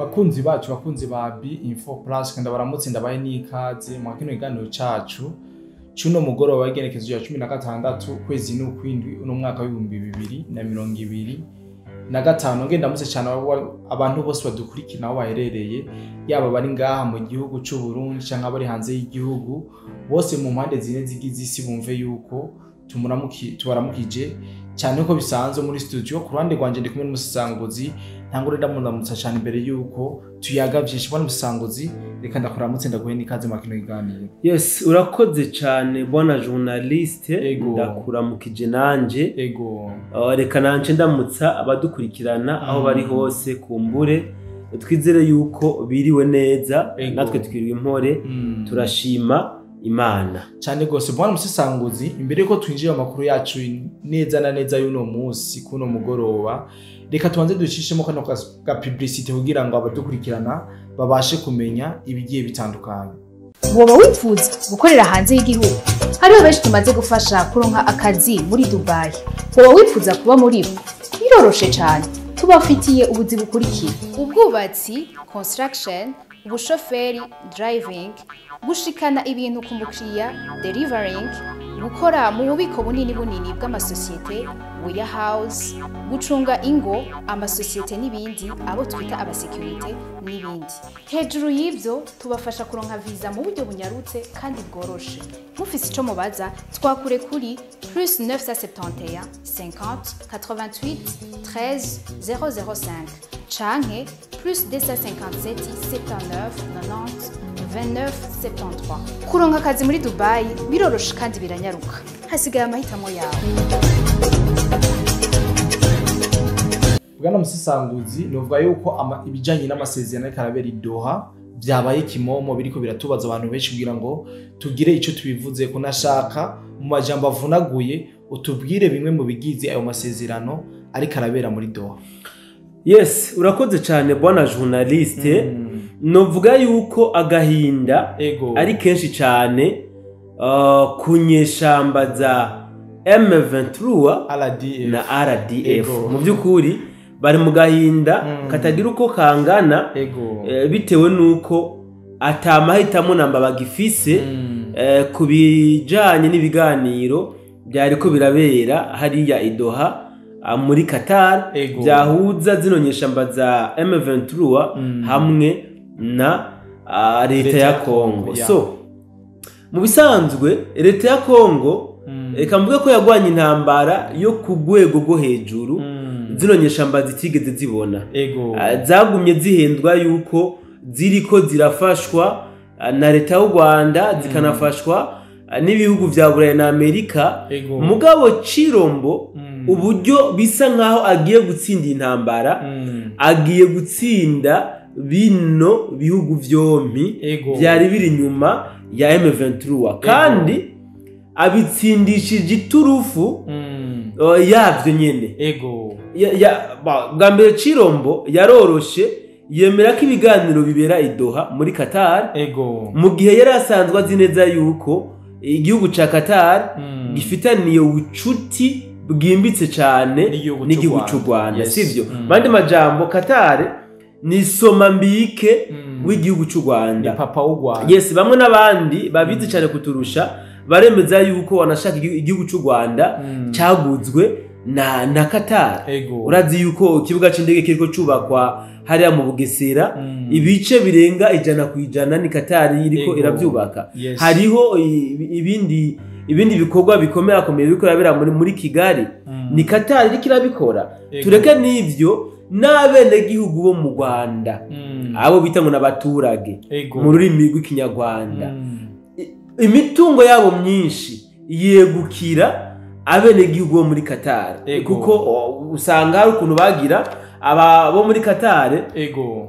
Bakunzi bacu, bakunzi ba B Info Plus, kandi baramutse, ndabaye n'ikaze mu kino kiganiro cacu cuno mugoroba w'igenekezo rya 16 kwezi n'ukwindwi uno mwaka w'2025. Ngenda ndamutse cyane abantu bose badukurikira aho baherereye, yaba bari ngaha mu gihugu c'u Burundi canke abari hanze y'igihugu, bose mu mpande zine zigize isi, bumve yuko tubaramukije cyane. Uko bisanzwe, muri studio ku ruhande rwanje ndi kumwe n'umusisanguzi. Ntangure ndamundamutsa cyane imbere yuko tuyaga vyinshi. Bwana Musanguzi, reka ndakuramutse, ndaguhe n'ikaze mu kino kiganiro. Yes, urakoze cyane bwana journaliste. Ndakuramukije nanje. Reka nanje ndamutsa abadukurikirana aho bari hose. Kumbure twizere yuko biriwe neza. Natwe twiriwe impore, turashima Imana. Cyane gose, bwana Musesanguzi. Imbere yuko twinjira mu makuru yacu neza na neza y'uno munsi kuno mugoroba, reka tubanze ducishemo kano ka publicité kugira ngo abadukurikirana babashe kumenya ibigiye bitandukanye. Woba wifuza gukorera hanze y'igihugu? Hariho benshi tumaze gufasha kuronka akazi muri Dubai. Woba wifuza kuba muri bo? Biroroshe cyane, tubafitiye ubuzi bukurikira: ubwubatsi, construction, ubushoferi, driving, gushikana ibintu ku mukiriya, delivering, gukora mu bubiko bunini bunini bw'amasosiyete, warehouse, gucunga ingo, amasosiyete n'ibindi, abo twita abasekirite n'ibindi. Hejuru y'ibyo, tubafasha kuronka viza mu buryo bunyarutse kandi bworoshe. Mufise ico mubaza, twakure kuri +971 50 88 13 005 canke +257 79 90 29 73. Kuronka akazi muri Dubai biroroshe kandi biranyaruka, hasigaye amahitamo yawe. Bwana Musisanguzi, novuga yuko ibijanye n'amasezerano ariko arabera i Doha byabaye kimomo, biriko biratubaza abantu benshi kugira ngo tugire ico tubivuze ko. Nashaka mu majambo avunaguye utubwire bimwe mu bigize ayo masezerano ariko arabera muri Doha. Yes, urakoze cyane bwana journaliste. Novuga yuko agahinda ari kenshi cyane ku nyeshamba za M23 RDF na RDF. Mu by'ukuri bari mu gahinda katagira uko kangana, bitewe nuko atamahitamo namba bagifise ku bijanye n'ibiganiro byariko birabera hariya i Doha, muri Qatar, byahuza zino nyeshamba za M23 hamwe na leta Leta ya ya Kongo. Kongo. So mu bisanzwe leta ya Kongo, reka mvuge ko yagwanye intambara yo ku rwego rwo hejuru zino nyeshamba zitigeze zibona. Zagumye zihendwa yuko ziriko zirafashwa na leta y'u Rwanda, zikanafashwa n'ibihugu vya Burayi na Amerika. Mugabo Cirombo, uburyo bisa nkaho agiye gutsinda intambara, agiye gutsinda bino bihugu vyompi byari biri inyuma ya M23, kandi abitsindishije iturufu yavyo nyene. Bwa mbere Cirombo yaroroshe yemera ko ibiganiro bibera i Doha muri Qatar, mu gihe yari asanzwe azi neza yuko igihugu ca Qatar gifitaniye ubucuti bwimbitse cane n'igihugu c'u n'igihugu Rwanda. c'u Rwanda. Sivyo? Mandi majambo, Qatar ni somambike w'igihugu c'u Ni Rwanda. papa w'u Rwanda. Yes, bamwe n'abandi babizi cyane kuturusha baremeza yuko wanashaka igihugu c'u Rwanda caguzwe na Qatar. Urazi yuko ikibuga c'indege kiriko cubakwa hariya mu Bugesera, ibice birenga 100% ni Qatar iriko iravyubaka. Hariho ibindi bikorwa bikomeye akomeye biriko birabera muri Kigali, ni Qatar iriko irabikora. Tureke n'ivyo, n'abenegihugu bo mu Rwanda, abo bita ngo n'abaturage mu rurimi rw'Ikinyarwanda, imitungo yabo myinshi yegukira abenegihugu bo muri Qatar. Kuko usanga hari ukuntu bagira aba bo muri Qatar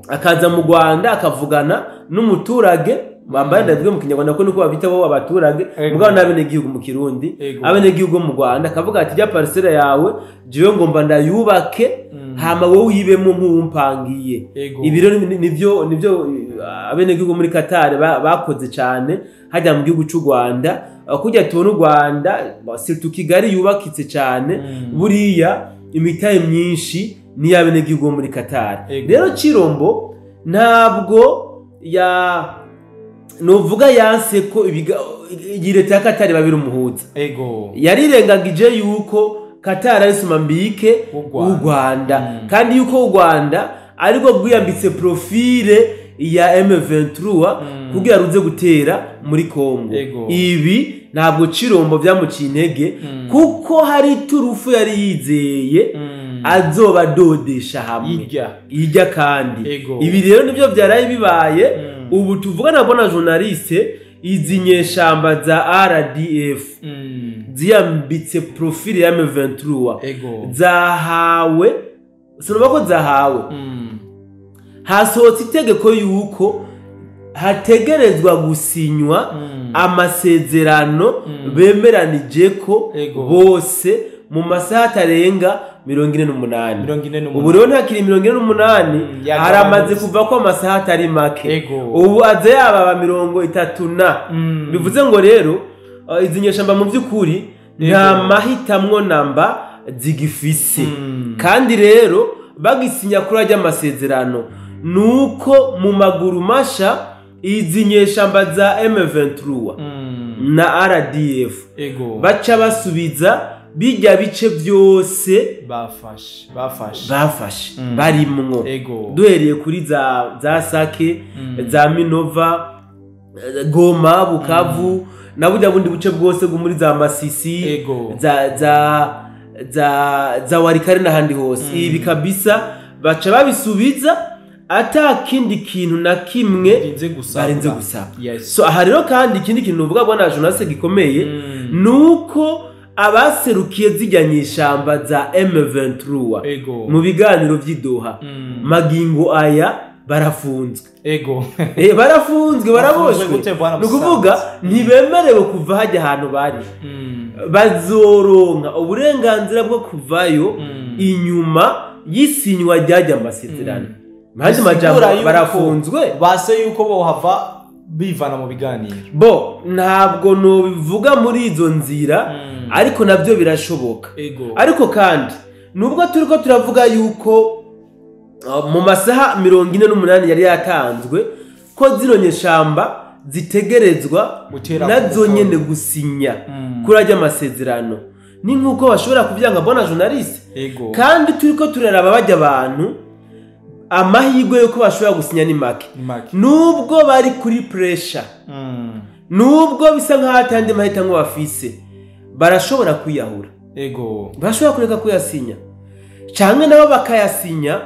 akaza mu Rwanda akavugana n'umuturage bambaye, ndavuge mu Kinyarwanda ko niko babita bo abaturage, mugabo n'abenegihugu mu Kirundi, abenegihugu bo mu Rwanda, akavuga ati: "Rya parcelle yawe jewe ngomba ndayubake, hama wowe uyibemo nk'uwumpangiye." Ibi rero nivyo abenegihugu muri Qatar bakoze cyane hajya mu gihugu cy'u Rwanda. Kurya tubona u Rwanda, surtout Kigali yubakitse cyane, buriya imitahe myinshi ni y'abenegihugu bo muri Qatar. Rero Cirombo Ntabwo ya novuga yanse ko iyi leta ya Qatar babiri umuhuza. Ego. Yarirengagije yuko Qatar ari sumambike w'u Rwanda, kandi yuko u Rwanda ariko gwiyambitse profile ya M23 kugira ruze gutera muri Kongo. Ibi ntabwo Chirombo byamuciye intege, kuko hari turufu yari yizeye azoba dodesha hamwe ijya kandi. Ibi rero nibyo byaraye bibaye. Ubu tuvugana bona journaliste, izi nyeshamba za RDF ziyambitse profile ya M23 zahawe, sinumva ko zahawe, hasohotse itegeko yuko hategerezwa gusinywa amasezerano bemeranije ko bose mu masaha atarenga 48. Ubu rero ntakiri 48, haramaze kuva ko amasaha atari make, ubu aze yababa 30. Bivuze ngo rero izi nyeshamba mu by'ukuri nta mahitamwo namba zigifise. Kandi rero bagisinya kuri ajya amasezerano nuko mu maguru masha izi nyeshamba za M23 na RDF baca basubiza bijya bice byose bafashe barimwo, duhereye kuri za Sake, za Minova, Goma, Bukavu na burya bundi buce bwose bwo muri za Masisi, za Warikare n'ahandi hose. Ibi kabisa baca babisubiza ata kindi kintu na kimwe barinze gusaba. So aha rero kandi ikindi kintu uvuga bwana Jonas gikomeye nuko abaserukiye zijya nyishamba za M23 mu biganiro by'idoha magingo aya barafunzwe. Barafunzwe, baraboshwe. Nukuvuga ntibemerewe kuva hajya ahantu bari, bazoronka uburenganzira bwo kuvayo inyuma y'isinywa ryajya amasezerano. Maze majambo barafunzwe base yuko bohava bivana mu biganiro. Bo ntabwo no bivuga muri izo nzira, ariko nabyo birashoboka. Ariko kandi nubwo turiko turavuga yuko mu masaha 48 yari yatanzwe ko zino nyeshamba zitegerezwa nazo nyene gusinya kuri ajya amasezerano, ni nkuko bashobora kuvyanga bona journaliste. Kandi turiko turaraba bajya abantu amahirwe yuko bashobora gusinya ni make, nubwo bari kuri pressure, nubwo bisa nkaho atandi mahitamwo bafise, barashobora kwiyahura. Barashobora kureka kuyasinya, canke nabo bakayasinya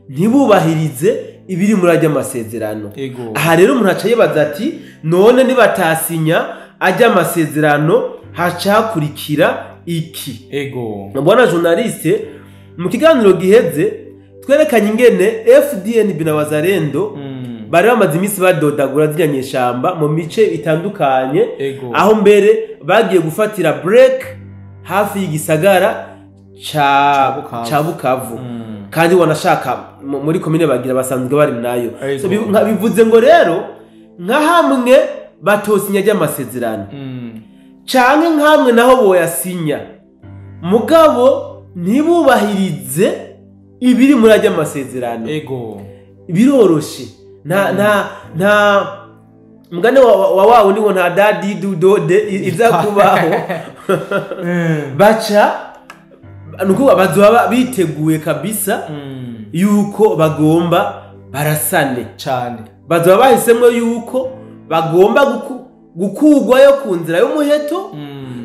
ntibubahirize ibiri muri ajya amasezerano. Aha rero umuntu aca yibaza ati none nibatasinya ajya amasezerano haca hakurikira iki? Bwana journaliste, mu kiganiro giheze twerekanye ingene FDNB na Wazalendo bari bamaze iminsi badodagura ziriya nyeshamba mu mice itandukanye, aho mbere bagiye gufatira break hafi y'igisagara ca Bukavu, kandi wanashaka muri komine bagira basanzwe bari nayo. So bivuze ngo rero nka hamwe batosinya ry'amasezerano canke nkamwe naho boyasinya, mugabo ntibubahirize ibiri muri ajya amasezerano. Biroroshe. Nta mugane wa wawo niwo nta dadi dudode iza kubaho. Baca nuko bazoba biteguye kabisa yuko bagomba barasane cyane. Bazoba bahisemwe yuko bagomba gukugwayo ku nzira y'umuheto,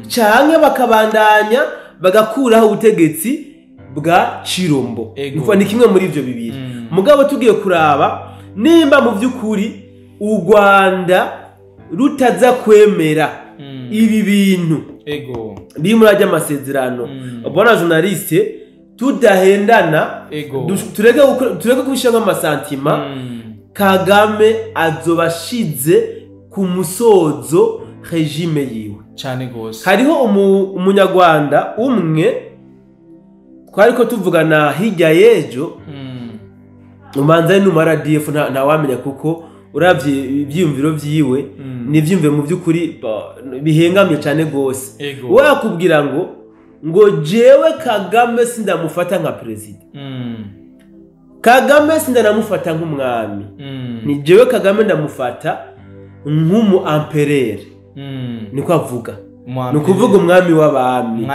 canke bakabandanya bagakuraho ubutegetsi bwa Chirombo. Ni kimwe muri ivyo bibiri. Mugabo tugiye kuraba nimba mu by'ukuri u Rwanda rutaza kwemera ibi bintu biri muri ajya amasezerano, bona journaliste tudahendana, tureke kubishyira nk'amasantima, Kagame azobashize ku musozo regime yiwe cyane gose. Hariho umunyarwanda umwe twariko tuvugana hirya yejo, umanza ari numa RDF ntawamenya kuko uravye ivyiyumviro vyiwe ni ivyiyumviro mu by'ukuri bihengamye cyane gose. We akubwira ngo jewe Kagame sindamufata nka president, Kagame sindanamufata nk'umwami, ni jewe Kagame ndamufata nk'umu empereur. Niko avuga, ni ukuvuga umwami w'abami,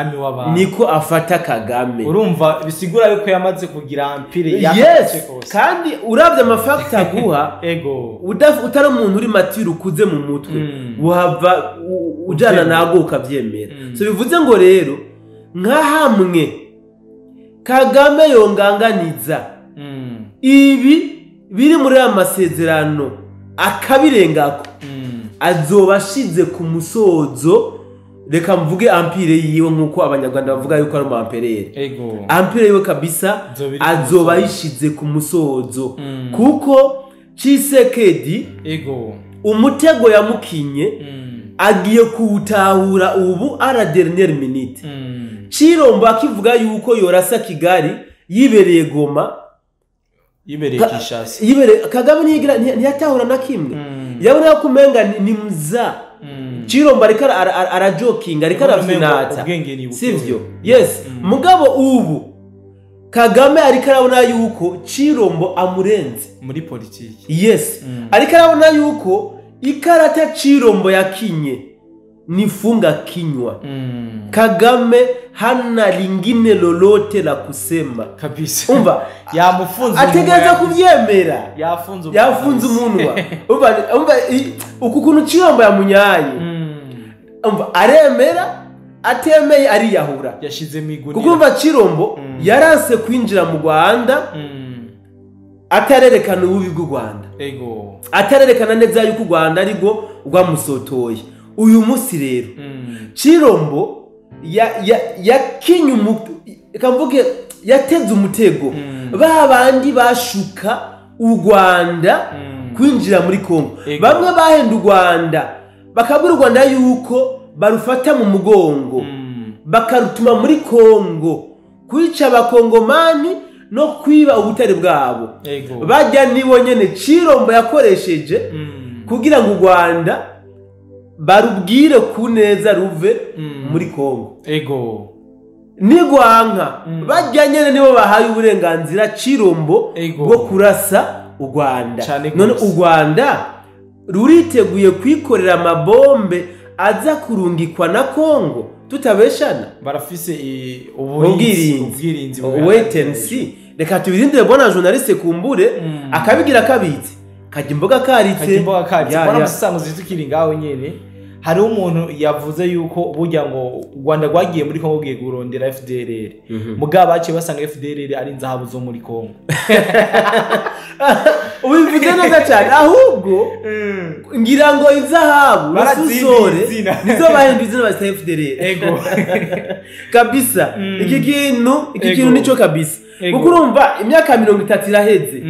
niko afata Kagame. Urumva bisigura yuko yamaze kugira empire. Yes, kandi uravye amafakta aguha, ego, utari umuntu uri mature ukuze mu mutwe, wahava ujana nago ukavyemera. So bivuze ngo rero nka hamwe Kagame yonganganiza ibi biri muri aya masezerano akabirengako, azoba ashize ku musozo, reka mvuge empire yiwe nkuko abanyarwanda bavuga yuko ari umu empereur. Empire yiwe kabisa azoba ayishize ku musozo, kuko Tshisekedi umutego yamukinye agiye kuwutahura ubu à la dernière minute. Chirombo akivuga yuko yorasa Kigali yibereye Goma, yibereye Kinshasa, yibereye Kagame ntiyatahura na kimwe. Yabona ko umenga ni mza. Chirombo ariko arajokinga, ariko arafinata, sivyo? Yes. Mugabo ubu Kagame ariko arabona yuko Chirombo amurenze muri politiki. Yes. Ariko arabona yuko ikarata Chirombo yakinye nifunga kinywa. Kagame hana lingine lolote la kusema kabisa. Umva yamufunze, ategereza kuvyemera, yafunze umunwa. Umva uku kuntu Chirombo yamunyaye, umva aremera atemeye ariyahura, yashize migunira. Kuko umva Chirombo yaranse kwinjira mu Rwanda atarerekana ububi bw'u Rwanda, ego, atarerekana neza yuko u Rwanda ariko rwamusotoye. Uyu musi rero Chirombo yakinye kamvuge yateze umutego ba bandi bashuka u Rwanda kwinjira muri Kongo. Bamwe bahenda u Rwanda bakabura u Rwanda yuko barufata mu mugongo, bakarutuma muri Kongo kwica abakongomani no kwiba ubutare bwabo. Bajya nibo nyene Chirombo yakoresheje kugira ngo u Rwanda barubwire ku neza ruve muri Kongo. Ego, nigwanka bajya nyene nibo bahaye uburenganzira Chirombo bwo kurasa u Rwanda. None u Rwanda ruriteguye kwikorera amabombe aza kurungikwa na Kongo tutabeshana. Barafise ubwirinzi, wait and see. Reka tubirindire bona journaliste kumbure akabigira kabitse kajya imboga karitse. Bona musango zitukiri ngaho nyene hari umuntu yavuze yuko burya ngo u Rwanda rwagiye muri Kongo giye kurondera FDLR, mugabo baciye basanga FDLR ari inzahabu zo muri Kongo. Ubivuze neza cyane, ahubwo ngira ngo inzahabu barazisore nizo bahindura izina bazita FDLR. Ego kabisa. Iki kintu nico kabisa, kuko urumva imyaka 30 iraheze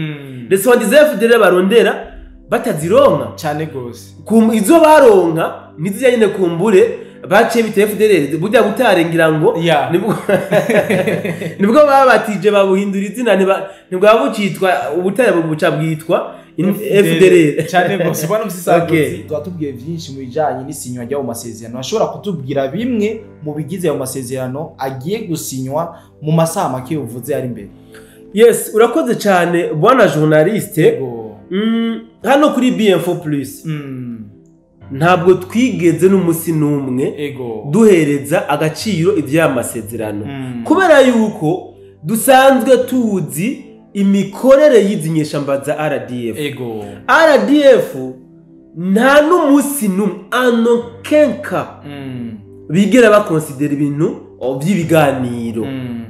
ndetse wandize FDLR barondera batazironka cyane gose. Izo baronka nizijya nyine kumbure baciye bita FDLR burya butarengira ngo nibwo babatije babuhindura izina, nibwo bucitwa ubutare buca bwitwa FDLR cyane gose. Bwana Musisaguzi, twatubwiye byinshi mu bijanye n'isinywa rya masezerano. Ashobora kutubwira bimwe mu bigize ayo masezerano agiye gusinywa mu masaha make uvuze ari imbere? Yes, urakoze cyane bwana journaliste. Hano kuri BM4 Plus ntabwo twigeze n'umusi n'umwe duhereza agaciro iby'aya masezerano, kubera yuko dusanzwe tuzi imikorere y'izi nyeshamba za RDF. RDF nta n'umusi n'umwe ano kenka bigera bakonsidera ibintu by'ibiganiro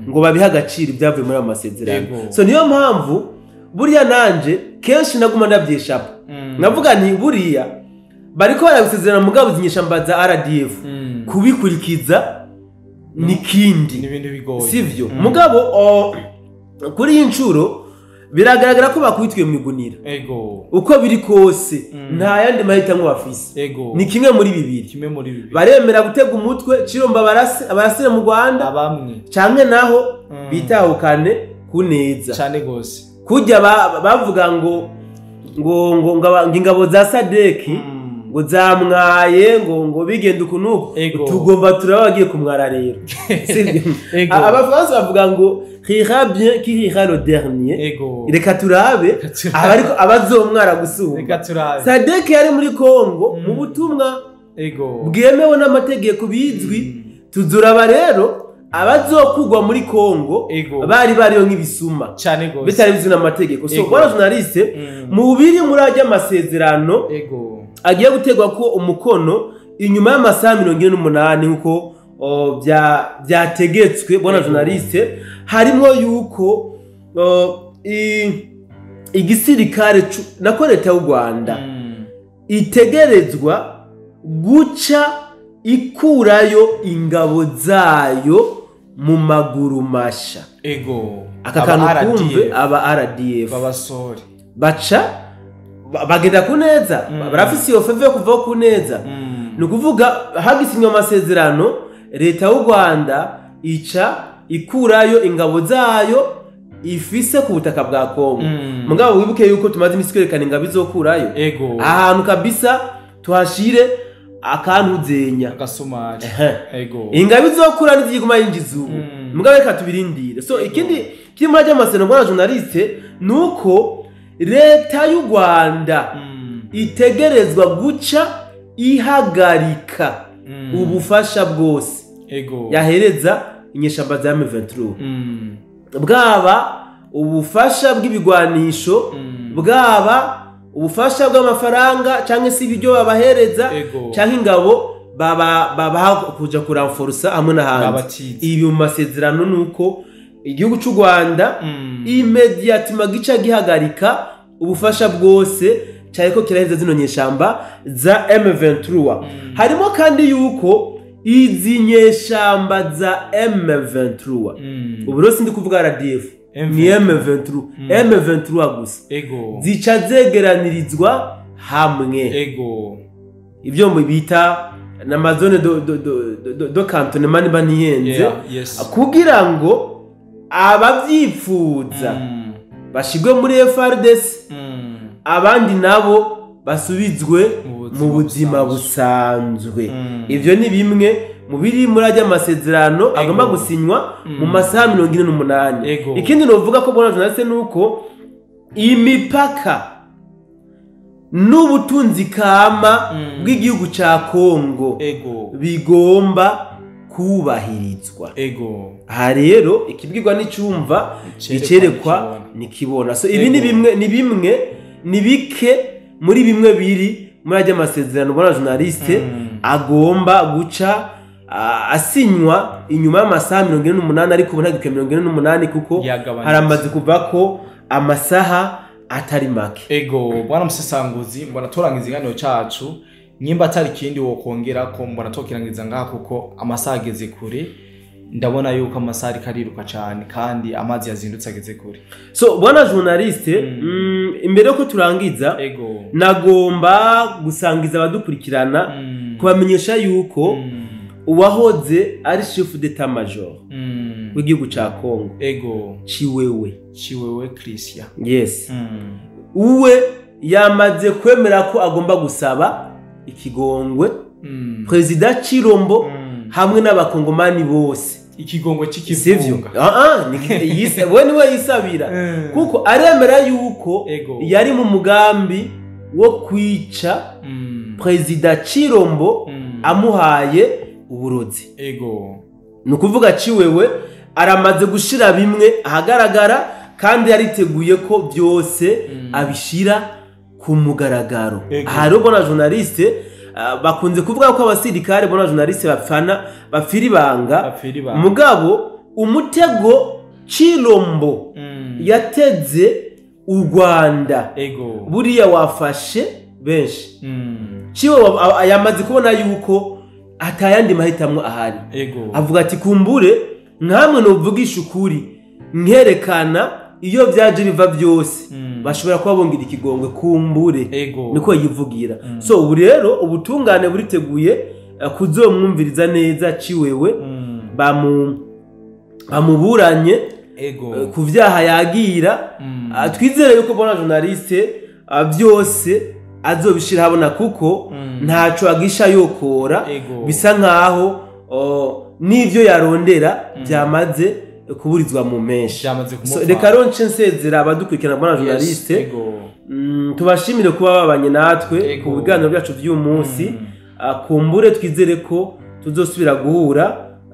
ngo babihe agaciro ibyavuye muri ayo masezerano. So niyo mpamvu buriya nanje kenshi naguma ndabyeshapa, navuga nti buriya bariko barabisezerana mugabo zinyeshamba za RDF kubikurikiza nikindi sivyo. Mugabo kuri iyi ncuro biragaragara ko bakubitwe mu igunira. Uko biri kose nta yandi mahitamo bafise, ni kimwe muri bibiri. Baremera gutega umutwe Chirombo abarasire mu Rwanda canke naho bitahukane kuneza cyane gose. Kujya bavuga ngo ngo ngo ingabo za Sadeki ngo zamwaye ngo bigenda ukuntu tugomba turabagiye kumwara rero. Abafaransa bavuga ngo rira bien qui rira le dernier. Reka turabe abariko abazomwara gusumba. SADC yari muri Kongo mu butumwa bwemewe n'amategeko bizwi, tuzuraba rero abazokugwa muri Kongo bari bariyo nk'ibisuma bitari bizwi n'amategeko. So bwana journaliste, mu biri muri ajya amasezerano agiye gutegwa ko umukono inyuma y'amasaha 48 nkuko byategetswe bwana journaliste, harimo yuko igisirikare nako leta y'u Rwanda itegerezwa guca ikurayo ingabo zayo mu maguru masha. Aka kantu kumve aba RDF babasore baca bagenda kuneza, barafise iyo feve kuva kuneza. Ni kuvuga hagisinywa amasezerano leta y'u Rwanda ica ikurayo ingabo zayo ifise ku butaka bwa Kongo. Mugabo wibuke yuko tumaze imisi kwerekana ingabo izokurayo ahantu kabisa tuhashire akantu zenya agasumari. Ingabo izokura niziguma yinjiza ubu. Mugabo reka tubirindire. So ikindi kiri muri ajya amasezerano bwana journaliste nuko leta y'u Rwanda itegerezwa guca ihagarika ubufasha bwose yahereza inyeshamba za M23, bwaba ubufasha bw'ibigwanisho, bwaba ubufasha bw'amafaranga cyangwa se ibiryo babahereza cyangwa ingabo babaha kuja kuranforsa hamwe n'ahandi. Ibi mu masezerano nuko igihugu cy'u Rwanda immediatement gica gihagarika ubufasha bwose cyariko kiraheza zino nyeshamba za M23. Harimo kandi yuko izi nyeshamba za M23, ubu rero sindi kuvuga RDF, ni M23, M23 gusa zica zegeranirizwa hamwe. Ibyo mu bita na mazone do cantonnement baniyenze, kugira ngo abavyifuza bashigwe muri FARDC, abandi nabo basubizwe mu buzima busanzwe. Ivyo ni bimwe mu biri muri ajya amasezerano agomba gusinywa mu masaha 48. Ikindi novuga ko bwana journaliste nuko imipaka n'ubutunzi kama bw'igihugu ca Kongo bigomba kubahirizwa. Aha rero ikibwirwa n'icumva icerekwa nikibona. So ibi ni bimwe ni bike muri bimwe biri muri ajya amasezerano bwana journaliste agomba guca asinywa inyuma y'amasaha 48, ariko ubu ntagike 48 kuko haramaze kuva ko amasaha atari make. Bwana musesanguzi, mbona torangiza ikiganiro cacu, nyimba atari kindi wokongera ko mbona tokirangiza ngaha kuko amasaha ageze kure. Ndabona yuko amasaha ariko ariruka cyane kandi amazi yazindutse ageze kure. So bwana journaliste, imbere yuko turangiza nagomba gusangiza abadukurikirana kubamenyesha yuko uwahoze ari chef d'état major w'igihugu ca Kongo, Chiwewe Christian, yes, uwe yamaze kwemera ko agomba gusaba ikigongwe President Chirombo hamwe n'abakongomani bose. Ikigongwe cy'ikivunga. We niwe yisabira kuko aremera yuko yari mu mugambi wo kwica President Chirombo amuhaye uburozi. Ni ukuvuga Chiwewe aramaze gushira bimwe ahagaragara kandi yariteguye ko byose abishira ku mugaragaro. Aha rero bona journaliste bakunze kuvuga ko abasirikare bona journaliste bapfana bapfira ibanga, mugabo umutego Chirombo yateze u Rwanda buriya wafashe benshi. Chiwewe yamaze kubona yuko atayandi mahitamwo ahari. Avuga ati kumbure nkamwe novugisha ukuri nkerekana iyo byaje biva byose bashobora kuba bongira ikigongwe kumbure, niko yivugira. So ubu rero ubutungane buriteguye kuzomwumviriza neza Chiwewe, bamuburanye ku vyaha yagira. Twizere yuko bona journaliste byose azobishira habona, kuko ntaco agisha yokora. Bisa nkaho n'ivyo yarondera byamaze kuburizwa mu menshi. Byamaze So, kumupfa. reka ronce nsezera abadukurikirana, bwana journaliste. Tubashimire kuba babanye natwe ku biganiro byacu by'uyu munsi. Kumbure twizere ko tuzosubira guhura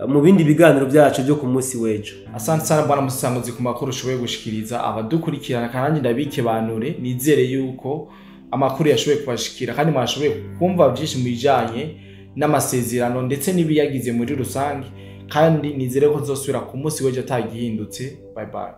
mu bindi biganiro byacu byo ku munsi w'ejo. Asante sana, bwana Musanguzi, ku makuru ushoboye gushikiriza abadukurikirana, kandi ndabikebanure, nizere yuko amakuru yashoboye kubashikira kandi mwashoboye kumva byinshi mu bijanye n'amasezerano ndetse n'ibiyagize muri rusange, kandi nizere ko nzosubira ku munsi w'ejo atagihindutse. Bye bye.